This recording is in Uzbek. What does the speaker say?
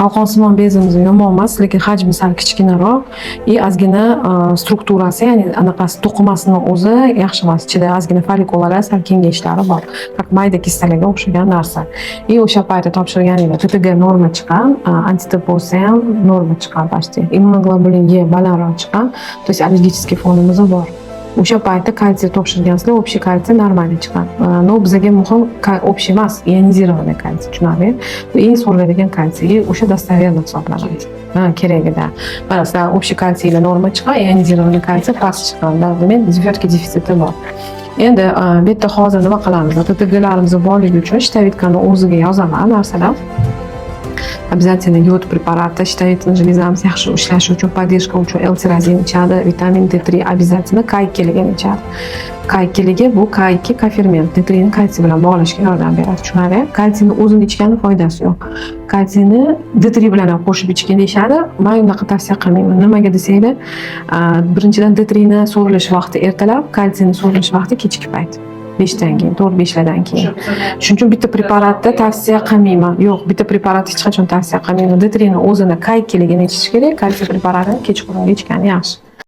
Qalqonsimon bezimiz yomon emas, lekin hajmi sal kichkinaroq и ozgina strukturasi, ya'ni anaqasi, to'qimasini o'zi yaxshi emas. Ichida ozgina follikullar sal kengayishlari bor. Как mayda kistalarga o'xshagan narsa. И o'sha paytda topshirganingda ТТГ norma chiqqan, anti-ТПО si ham norma chiqqan почти. Immunoglobulin E balandroq chiqqan, то есть аллергический fonimiz bor. O'sha paytda kalsiy topshirgansizlar, общий kalsiy нормальный chiqqan. Но bizga muhim общий emas, ионизированный kalsiy, tushunarli? Bu eng so'riladigan kalsiy и o'sha достоверно hisoblanadi. Ha, keragida. Mana sizlar общий kalsiylar norma chiqqan, ионизированный kalsiy past chiqqan. Demak, все-таки defitsiti bor. Endi bu yerda hozir nima qilamiz? ТТГ larimiz borligi uchun щитовидка ni o'ziga yozaman narsalar. Обязательно yod preparati, щитовидный железа miz yaxshi ishlashi uchun, поддержка uchun L-tirozin ichadi, vitamin D3 обязательно, K2ligini ichadi. K2ligi bu K2 koferment, D3 ni kalsiy bilan bog'lashga yordam beradi. Tushunarli? Kalsiyni o'zini ichgani foydasi yo'q. Kalsiyni D3 bilan ham qo'shib ichgin deyishadi. Men unaqa tavsiya qilmayman. Nimaga desanglar, birinchidan, D3 ni so'rilish vaqti ertalab, kalsiyni so'rilish vaqti kechki payt. 5 dan keyin, 4-5 lardan keyin. Shuning uchun bitta preparatda tavsiya qilmayman. Yo'q, bitta preparat hech qachon tavsiya qilmayman. D3 ni o'zini K2ligini ichish kerak, kalsiy preparatini kechqurunga ichgani yaxshi.